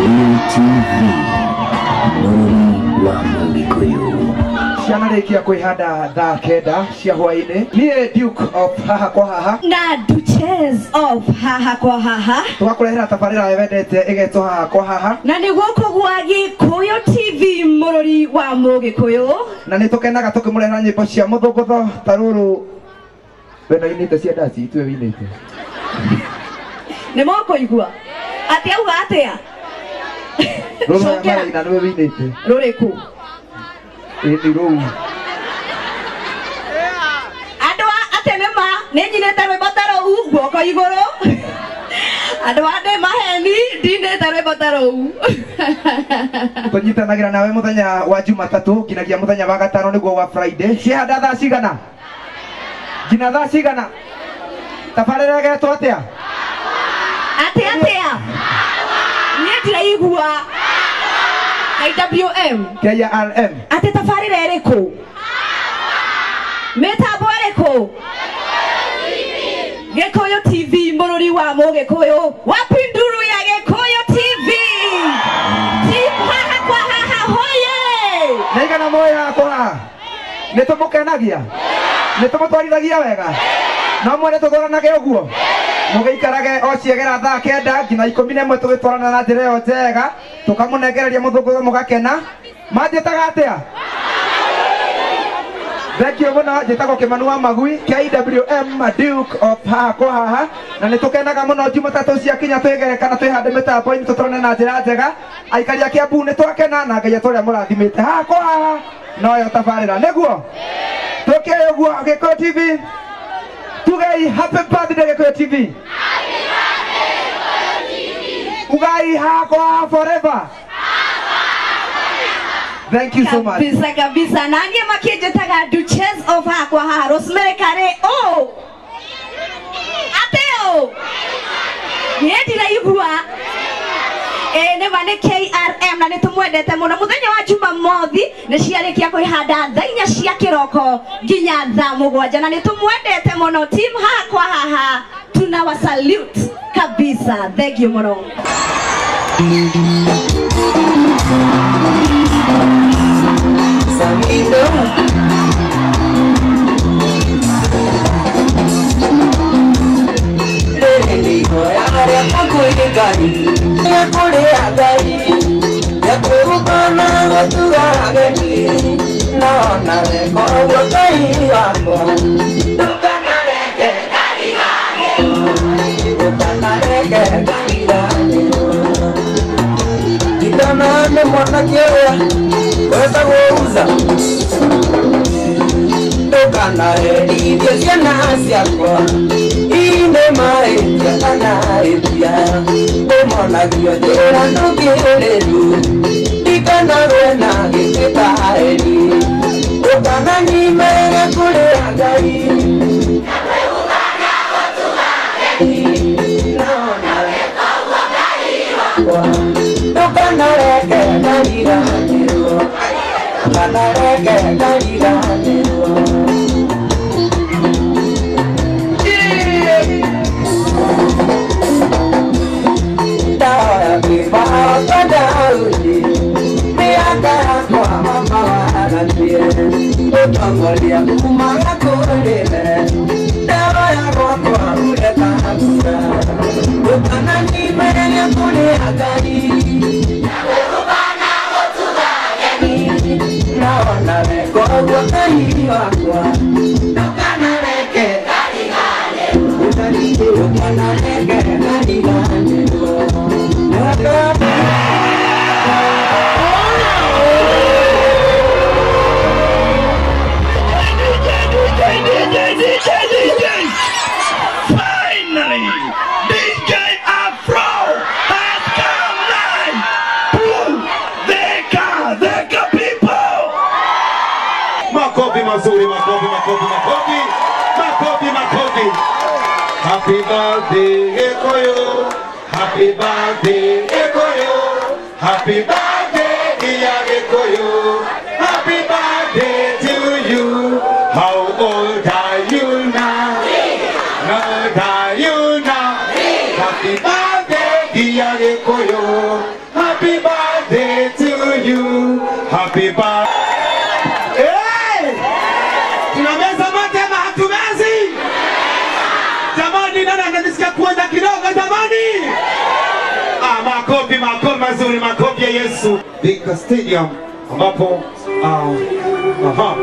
Gikuyu TV, Mũrũri wa Mũgĩkũyũ. Ciana rĩkia kwĩhanda thaa 9 cia hwaĩ-inĩ. Niĩ Duke of Haha kwa Haha na Duchess of Haha kwa Haha tũgakũrehera tabarĩra wendete ĩgetwo Haha kwa Haha, na nĩ gũkũ gwa Gĩkũyũ TV, Mũrũri wa Mũgĩkũyũ. Na nĩ tũkenaga tũkĩmũrehera nyĩmbo cia mũthũngũtho ta rũrũ we na inĩte cia ndaci itue winĩte. Nĩ mũkũigua atĩ auga atĩa? Rũrũ maraina nĩwe winĩte. Rũrĩkũ? Ĩni rũu. Andũ a atĩ nĩ ma nĩ nyinĩte rwĩmbo ta rũu guoko igũrũ. Andũ a ndĩ maheni ndinĩte rwĩmbo ta rũu. Tũnyitanagĩra nawe mũthenya wa Jumatatũ nginyagia mũthenya wa gatano nĩguo wa Friday. Ciehanda thaa cigana? Nginya thaa cigana? Tabarĩra ĩgetwo atĩa? Atĩ atĩa? Niĩ ndiraigua. IWM KRM. Atĩ tabarĩra ĩrĩkũ? Mĩtambo ĩrĩkũ? Gĩkũyũ TV, Mũrũri wa Mũgĩkũyũ. Wapi nduru ya Gĩkũyũ TV? Team Haha kwa Haha hoye! Nĩ igana moĩ haha kwa haha? Nĩ tũmũkenagia? Nĩ tũmũtwarithagia wega? No mwene tũtwaranage ũguo? Mũgĩikarage o ciegera thaa 9 nginya 11 tũgĩtwarana na njĩra ĩyo njega, tũkamũnengereria mũthũngũtho mũgakena. Manjĩtaga atĩa? Thank you mũno. Njĩtagwo Kĩmanu wa Magui, KWM Duke of Haha kwa Haha, na nĩ tũkenaga mũno Jumatatũ ciakinya twĩgerekana twĩhande mĩtambo-inĩ tũtwarane na njĩra njega. Aikari a Kiambu nĩ twakena na Ngai atũrĩa mũrathimĩte. Haha kwa Haha noyo tabarĩra nĩguo tũkĩoĩ ũguo. Gĩkũyũ TV, tugei happy birthday Gĩkũyũ TV. Ugai Haha kwa Haha forever. Thank you so much. Kabisa kabisa. Na niĩ makĩnjĩtaga Duchess of Haha kwa Haha Rosemary Kare. Oh! Ateo! Niĩ ndiraigua. Nĩ ma nĩ KRM na nĩ tũmwendete mũno. Mũthenya wa Jumamothi nĩ ciarĩkia kwĩhanda thaa 4 cia kĩroko nginya thaa 7, na nĩ tũmwendete mũno. Team Haha kwa Haha tunawa salute kabisa. Thank you mũno. Mwanake ũrĩa wetagwo Uza, ndũkanaherithie ciana ciakwa ine mahĩtia kana hĩtia, ndĩmonagio njĩra ndũkĩrĩru, ndikanagwe na gĩtĩ ta Eli, ndũkananyimere kũrĩa Ngai. Ndũkanareke ndariganĩrwo, ndũkanareke ndariganĩrwo. Ndahoya kĩbao kwa Daudi, mĩaka yakwa mama waragie, ũtongoria kumaga kũrĩ we, ndahoya gwakwa ure ta mbura, ndũkananyimere kũrĩa Ngai. Naona wega Ngai wakwa, ndũkanareke ndũkanareke ndariganĩrwo. Finally, DJ Afro has come live to Thika people. Makofi mazuri, makofi, makofi, makofi, makofi, makofi. Happy birthday Gĩkũyũ, happy birthday Gĩkũyũ, happy birthday dear Gĩkũyũ, happy birthday to you. How old are you now? How old are you now? Happy birthday dear Gĩkũyũ, happy Makofi, makofi mazuri, makofi ya Yesu. Thika Stadium ambapo aha.